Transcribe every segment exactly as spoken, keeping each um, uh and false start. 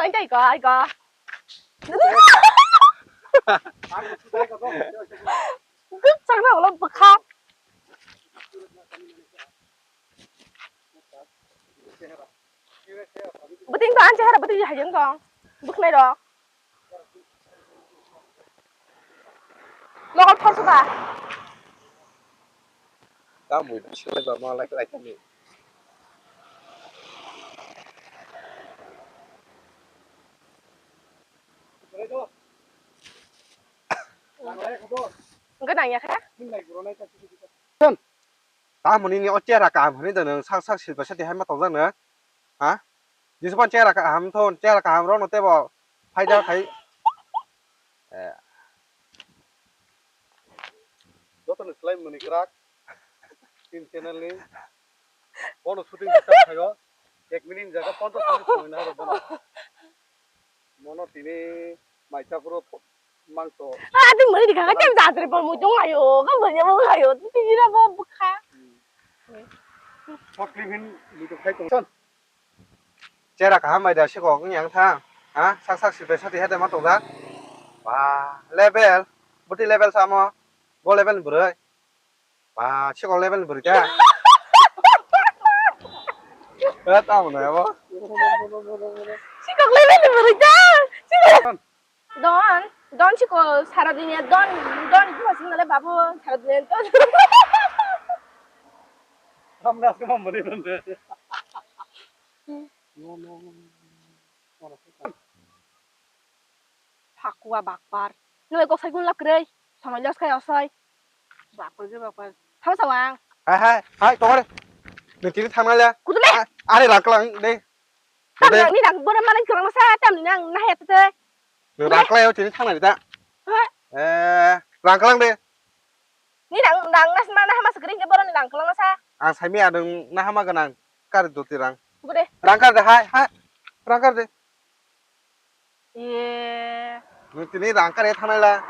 Ai, ai, go, ai, go. Duk chakna ulo bwkha. Bwtwing to an chehara bwtwing hai jeng tong. Bwkhnai rok. Mokol phor suka. Tamwi silai ba ma lai lai kani. Hwnkhe nang ya khe? Tamoni ni o chera kaham hwnwi da nwng sak sak silpa sati hai ma tongjak nwng? Ha? Jisupan chera kaham thon, chera kaham rokno tebo phaida khai. Eh. Jotono slai mani kwrak. Team channel ni. Bono shooting kisa phaio. Ek minute jaga ponchash minute songwi nai rw bono. Mono tini maisa phuru mangso. Ah, tini mani dikha ka tem jatre por muitung ayo, ka mani mo ayo, tini ra bo bukha. Chera kaham bai da sikok wng yang tha. Ha? Sak sak sibrai sati hete ma tongjak. Ba, level. Buti level samo. Bo level ni bwrwi. Ba, sikok level ni bwrwi ta. Eh, tamo na bo. Sikok level ni bwrwi ta. Sikok. Don, don chiko sara dunia don, don chiko sing nale babu sara dunia don. Hamna se mambo ni don. Phakua bakpar. Nui kok sai gun lak rei. Samai los kai osai. Bakpar ge bakpar. Thama sawang. Hai hai hai tore. Nui tini thangna le. Kudu le. Are raklang de. Tam de. Ni rak bora mana klang sa tam ni nang na het te. Nung rang kwlai o tini thang nai da. Hoi. Eh, rang kwlang de. Ni rang, rang nas ma na hama swkring ke boroni rang kwlang sa. Ang sai mia nung na hama gwnang kar do ti rang. Bure. Rang kar de hai, hai. Rang kar de. Ye. Nung tini rang kar e thanai la.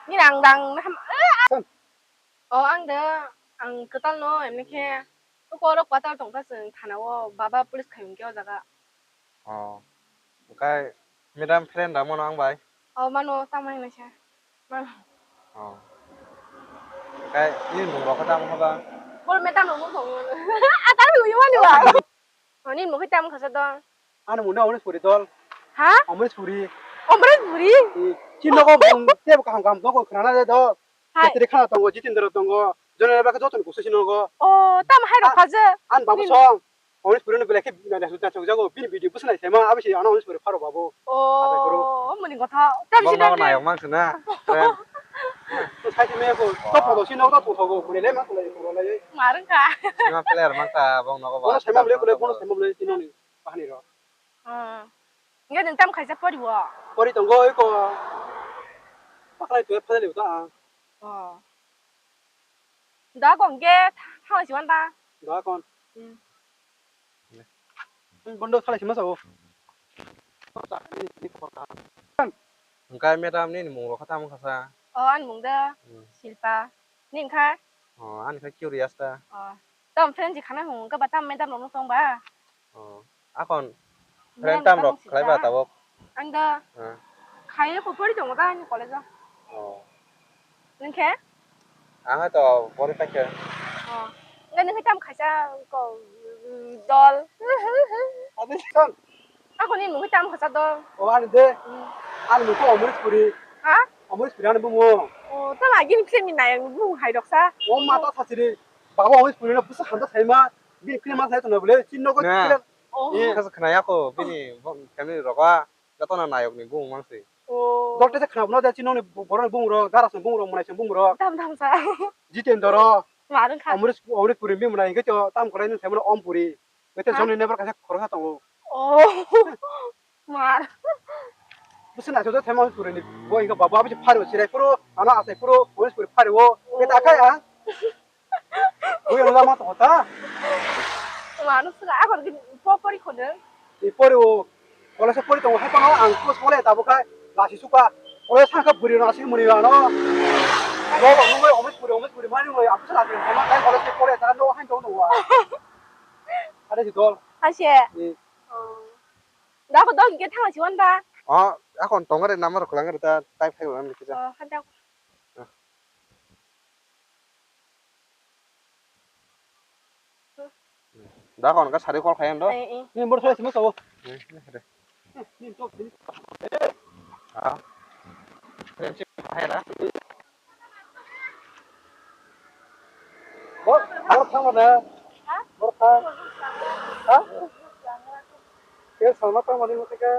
Ni rang, rang na hama. Eh, ah. O, ang da, ang kwtal no, emni khe, o koro kwtal tongkha chwng thana o, baba police khai hwnkhe o jaga. O, okai madam friend da mono ang bai? O, mano, tamo hinwi sa. Mano. O. Okai, nini mung rok khe tamo khe ba? Bol madam rok mung thong mano. A, tamo hinwi mano ba? O, nini mung khe tamo khasa dol. Ani mung na Amreshpuri dol. Ha? Amreshpuri. Amreshpuri? Eh, chini nogo bung tebo kaham kaham nogo khna na de dol. Hai. Khetri khana tongo, Jitendra tongo, Jonel Baka joto ni kusu sino go. O, tam hai rok phaje. An babu song. Onis purino belai khe na na na chok jago, bini video busu nai sema, abi si ano onis puri pharo babu. O, muni gotha. Tam si na nayok mang sina. Sai si me ko, to photo sino to to go, muni le ma ko le ko le. Marang ka. Sima player mang ka bong nogo ba. Bono sema le ko le, bono sema le sino ni. Bahani ro. Hmm. Nge nung tam khaisa pori bo? Pori tongo iko. Pakhai tu phale liu ta. Oh. Da kon ge thang si wan ta. Da kon. Hmm. Bondo khalai sima sao. Hwnkhe madam nini mung rok kha tamo kha sa? Oh, ani mung da. Hmm. Silpa. Nini kha? Oh, ani kha curious ta. Oh. Tam friend si khana hung ka ba tam madam rok no tong ba. Oh. Akon friend tam rok khlai ba tabok. Ang da. Ah. Khai ko pori tongo da ni college o. Oh. Nung khe? Ang to pori paikha. Oh. Nung khe tam khaisa ko dol. Abi son. Ako ni mung tam khaisa dol. Oh, ani de. Hmm. Ani mung ko Amreshpuri. Ha? Amreshpuri ani bumo. Oh, tam agin khe ni nayang bumo hai rok sa. Oh, mata sachiri. Baba Amreshpuri no busa handa saima. Bini khe ma sai to na bole. Chin no ko. Oh. Khasa khna ya ko bini family rok a. Jotono nayokni bumung mang se. Oh. Dokte se khna bwno de chini nokni bo-, borokni bumung rok, Darasni bumung rok, Mwnaisni bumung rok. Tam tam sa. Jitendra. Marwng kha. Amrish, Amrish Puri bini mwnai hwnkhe to tam kwlai nw saimano Om Puri. Hwnkhe ha? Joni neighbor kaisa khoroksa tongo. Oh. Mar. Bwswk naithok jak saimano Om Purini. Bo hwnkhe baba bisi phari o, sirai phuru, ano achai phuru, Amrish Puri phari o. Hwnkhe ta khai ang. Bui wngla ma tongo ta. Manu sura akon gini po pori kono. I pori o. Kolesa pori tongo hai pano ang ko sole tabo khai lasi suka. Kolesa sangka buri no asik muni ano. Lo lo nungoi omis puri omis puri mani nungoi aku sala puri sama kai kolesa pori ta no hai tongo tongo. Ada si dol. Ase. I. Oh. Da ko dong ke thang si wan da. Oh, akon tong re number ko lang re ta type khai lang ni kisa. Oh, handa. Da kon ka sari call khai ando. Eh, eh. Ni bor sai sima sabo. Eh, eh, de. Ni tok sini. Ah. Friendship hai na. Bor, bor thang mana? Ha? Bor thang. Ha? Tel salma tang mani mate ka.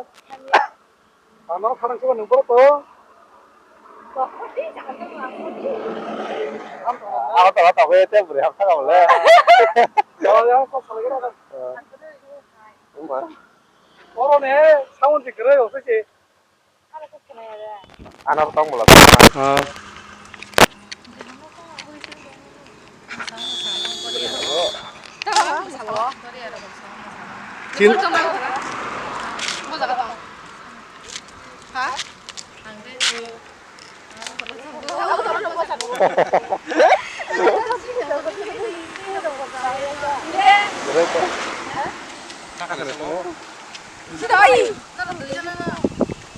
Ano kharang suba nung boro to. Ako to, ako to, ako to, bro, hapta ka bole. Oh, ya, ko salai kira kan. Uma. Oro ne, sound di kere, o se. Ano tong bola. Ah. Chin.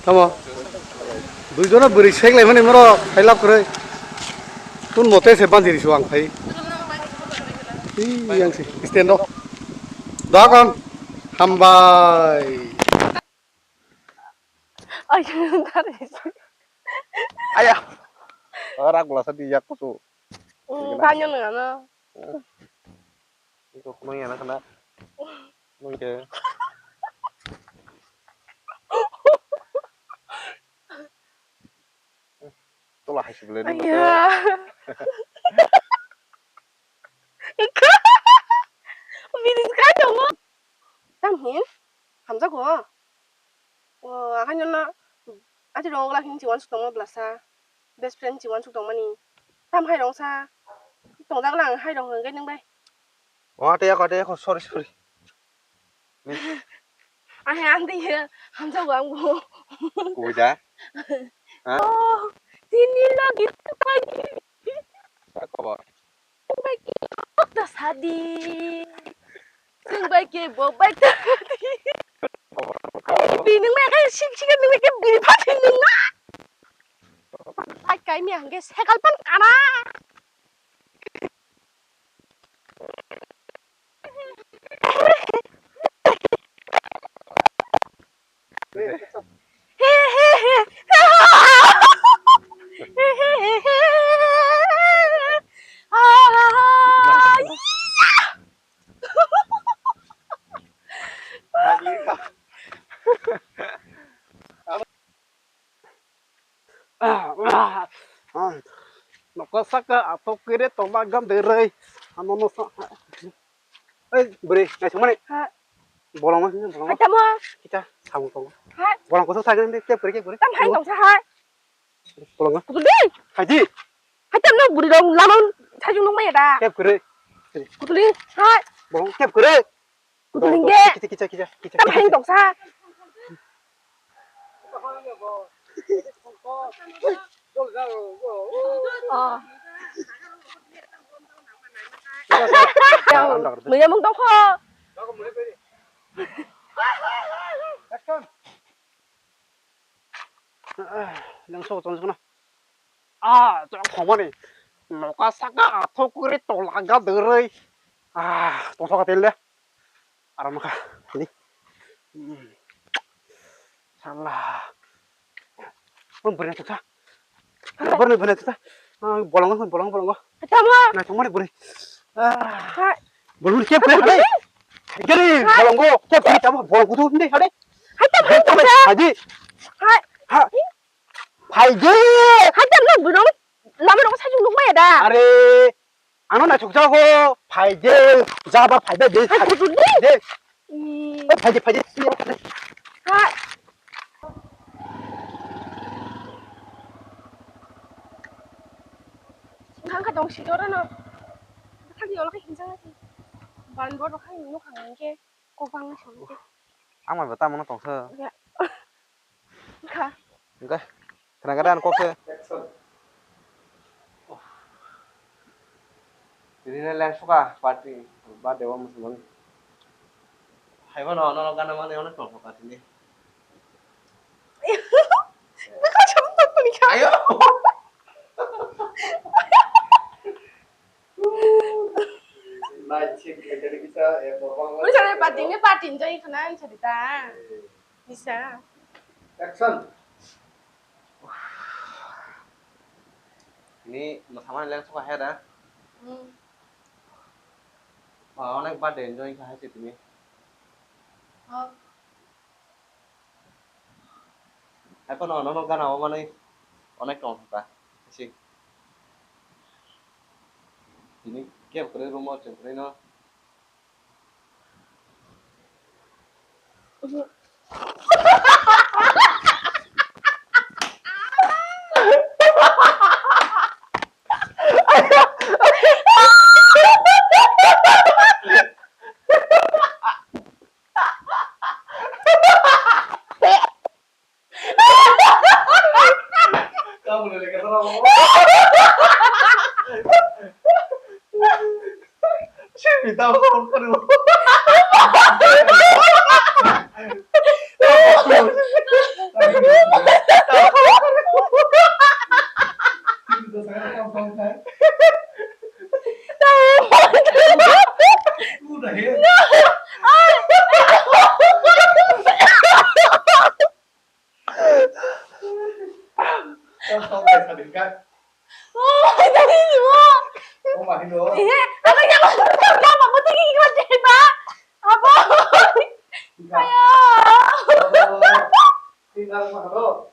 Tamo? Duijono bwrwi sek lai mani moro, hai lab kwrwi. Tun mote se banjiri su ang phai. Ih, yang si, stand o. Dogon. Hambai. Ay, dari si. Aya. Rak bwlasa di yak kusu. Hmm, banyo nang ano. Iko kunui ana kana. Nui ke. Tola hai sibile ni. Aya. Bini kai tongo. Tam hin? Hamjago? O, ahaino na, ati rong ogla hin chiwan suk tongma blasa. Best friend chiwan suk tongmani. Tam hai rong sa. Tongjak lang hai rong hwnkhe nung bai. O, ate yako, ate yako, sorry, sorry. Ahe, ang tei hamjago ang bo. Koi da? Ha? Oh, tini logi tani. Apa? Chwng bai khe bo ta sadi. Chwng bai khe bo bai ta sadi. Bini wngmaya khe sik sik, nungmaya khe bini pha thwi nung na. Bai kai maya hwnkhe sekal pan kana. Noka saka atok kere tola gam derei. Ano no sa. Ei, bwrwi, naisingmani. Ha. Bolongma sini, bolongma. Hai, tamo. Kita, samung tongo. Hai. Bolong kosok sagini de, kep kere, kep kere. Tam hai tongsa hai. Bolongma. Kutuli. Haji. Hai, tam no bwrwi rong lama sajung nung maya da. Kep kere. Kutuli. Hai. Bolong, kep kere. Kutuli de. Kicha, kicha, kicha, kicha. Tam hai tongsa. Oh. Muya mung tongkho. Nang sok tong sukna. Ah, chok khomani. Noka saka athok kuri tola ga derei. Ah, tong saka tel de. Aram kha. Ni. Hmm. Sala. Bwrwi naithok sa. Bwrwi bwrwi naithok sa. Ah, bolongo, bolongo, bolongo. Tamo. Naithok mani bwrwi. Ah. Hai. Bolong kep kep hai. Hai. Gari bolongo kep kep tamo bolong kudu ni hai. Hai tamo. Hai. Hai. Ha. Hai. Hai tamo bolong. Lama rok sajung nuk maya da. Are. Ano naithok jago, phaide, jaba phaide, de, hai, phaide, kudu de. De. Ih. Oi, phaide, phaide, phaide. Ha. Khang kha dong si dora no. Khang yolo kha hinjang si. Ban bo rok khang nuk khang ke. Kok bang na song ke. Ang mai bata mono tongsa. Ya. Kha. Enggak. Kadang-kadang kok se. Tini le leng suka party ba dewa musulman. Hai bono nono gana mane onek tong suka tini. Ayo. Nai chik khaitani kisa, eh, borok wngkha. Wngkha nai patin ni patin jai khana ang chari ta. Bisa. Action. Ni mwsamani leng sokha he da? Hmm. Ah, onek birthday enjoy kha hai se tini. Oh. Haikhe no, nono gana o manwi onek tong kha. Si. Tini kebo kwrwi room o chwng kwrwi no. Kamu lele kata apa? Sini tahu kamu perlu. Udah ya. Tao tao bai sa ding kai. Oh, tadi ni mo. Oh, ma hino. Eh, apa yang mau kamu mau tadi ikut cerita? Apa? Ika. Ayo. Oh, tinggal ma hino.